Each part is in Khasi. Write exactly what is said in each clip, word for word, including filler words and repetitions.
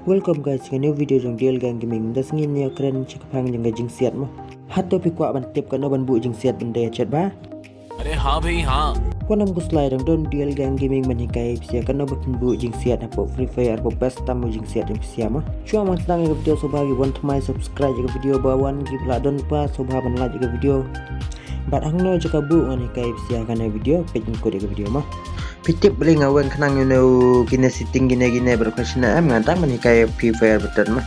Welcome guys, ka new video jong D L Gang Gaming. Da sngi ngi kren cha ka phang jong ka jingsiat mo. Hato phi kwah ban tip kano ban buh jingsiat ban dei chet ba? अरे हाँ भाई हाँ। Wan ym khuslai, dang don D L Gang Gaming ban hikai phi sha kano ba phin buh jingsiat hapoh Free Fire, hapoh best tam u jingsiat jong phi sha mo. Shuwa ban sdang ïa ka video sngewbha ki wan thymmai subscribe ïa ka video, ba wan ki ba la don pat sngewbha ban like ïa ka video. Bad hangno jaka buh ngan hikai phi sha kane video, peit ngan kut ïa ka video mo. Phi tip balei nga weng khnang ïa une u kine setting kine kine bad ka shna em, nga dang ban hikai phi fire button mo.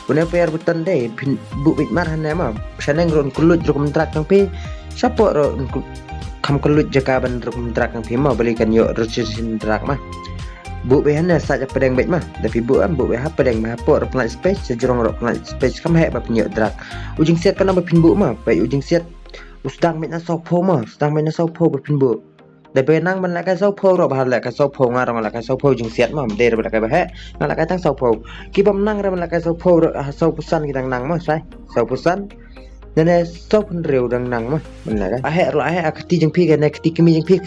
Une fire button dei phin buh beit mar hangne mo. Shaneng ruh un kylluid rukom drag jong phi. Shapoh ruh un kylluid, kham kylluid jaka ban rukom drag jong phi mo, balei kan ïoh rotation drag mo. Buh beit hangne, sait hapdeng beit mo. Da phi buh em, buh beit hapdeng, beit hapoh ruh pynlait space, shajrong ruh pynlait space, kham heh ba phin ïoh drag. U jingsiat kano ba phin buh mo, peit u jingsiat u sdang beit na sawphew mo, sdang beit na sawphew ba phin buh. Da ba nang ban lehkai sawphew ruh, ba lehkai sawphew, nga ruh nga lehkai sawphew jingsiat mo, ym dei ruh ba lehkai ba heh, nga lehkai tang sawphew. Ki bym nang ruh ban lehkai sawphew ruh, ha sawphew san ki dang nang mo, shai. Sawphew san. Nane sawphew hynriew dang nang mo, ban lehkai. Aheh ruh aheh, ha kti jong phi kane, kti kmie jong phi.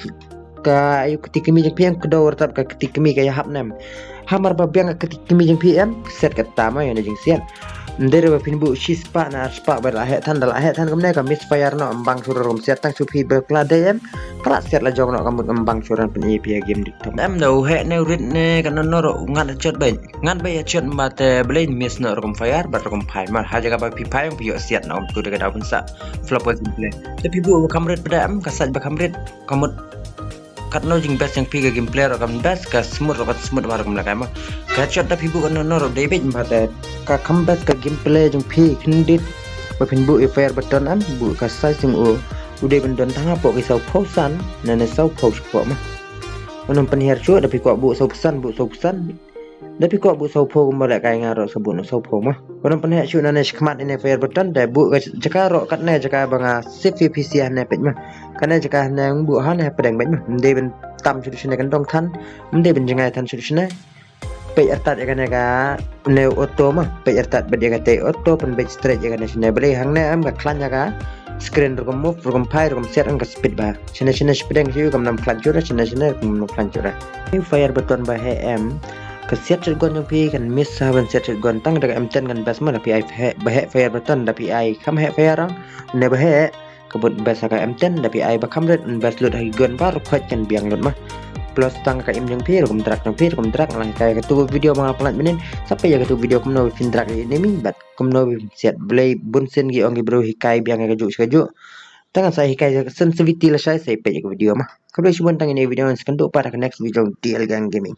Ka ayu kti kmie jong phi em, kdew ruh tap ka kti kmie ka ïahap ne em. Hamar ba biang ka kti kmie jong phi em, siat kata mo ïa une jingsiat. Ym dei ruh ba phin buh shispah ne arspah ba la heh than, da la heh than kumne ka misfire noh, ym bang shuh ruh rukom siat, tang shu phi ba ka la dei em. Ka la siat la jong noh ka mut, ym bang shuh ruh pyn-i phi ïa game dik tam. Em da u heh ne u rit ne kano kano ruh u ngat jot beit. Ngat beit ïa jot, ym ba te balei miss noh rukom fire bad rukom phai. Mar ha jaka ba phi phai phi ïoh siat noh, ym tu da ka daw ban sa flop ka gameplay. Te phi buh ba kham rit pat em, ka sait ba kham rit, ka mut katno jing best jong phi ka gameplay ruh kan best, ka smooth ruh kan smooth, mar kum lehkai mo. Ka headshot da phi buh kano kano ruh dei beit, ym ba te ka kham best ka gameplay jong phi khyndiat ba phin buh ïa fire button em, buh ka size jong u u dei ban don tang hapoh ki sawphew san ne ne sawphew shapoh mo. Wat nym pynhiar shuh, da phi kwah buh sawphew san, buh sawphew san. Da phi kwah buh sawphew kumba lehkai nga ruh sa buh noh sawphew mo. Wat nym pynheh shuh, nane shakhmat ine fire button, da buh ka jaka ruh katne jaka ba nga save ïa phi sha hangne, peit mo. Kane jaka hangne, buh hangne hapdeng beit mo. Ym dei ban tam shuh shane, kan dong than. Ym dei ban jngai than shuh shane. Peit artat ïa kane kane auto mo. Peit artat bad ïa kata auto, pynbeit straight ïa kane shane. Balei hangne em ka khlaiñ ïa ka screen rukom move, rukom phai, rukom siat, em ka speed ba. Shane shane hapdeng shuh kam nang khlaiñ shuh, shane shane kam nang khlaiñ shuh. Fire button ba heh em. Ka siat shotgun jong phi kan miss ha ban siat shotgun, tang da ka M ten kan best mo, da phi ai ba heh fire button, da phi ai kham heh fire rong. Ne ba heh ka mut best ha ka M ten, da phi ai ba kham rit, best lut ha ki gun baroh khoit kan biang lut mo. Plus tang ka aim jong phi, rukom drag jong phi, rukom drag, nga la hikai katu video ba nga pynlait mynnin, sa peit ïa katu video kumno phin drag ïa enemy bad kumno phin siat. Balei bunsien ki ong ki briew hikai biang ïa kajuh sha kajuh. Tang ngan sa hikai sensitivity lashai, sa peit ïa ka video mo. Khublei shibun, tang ine i video, ngan sa ïakynduh pat ha ka next video D L Gang Gaming.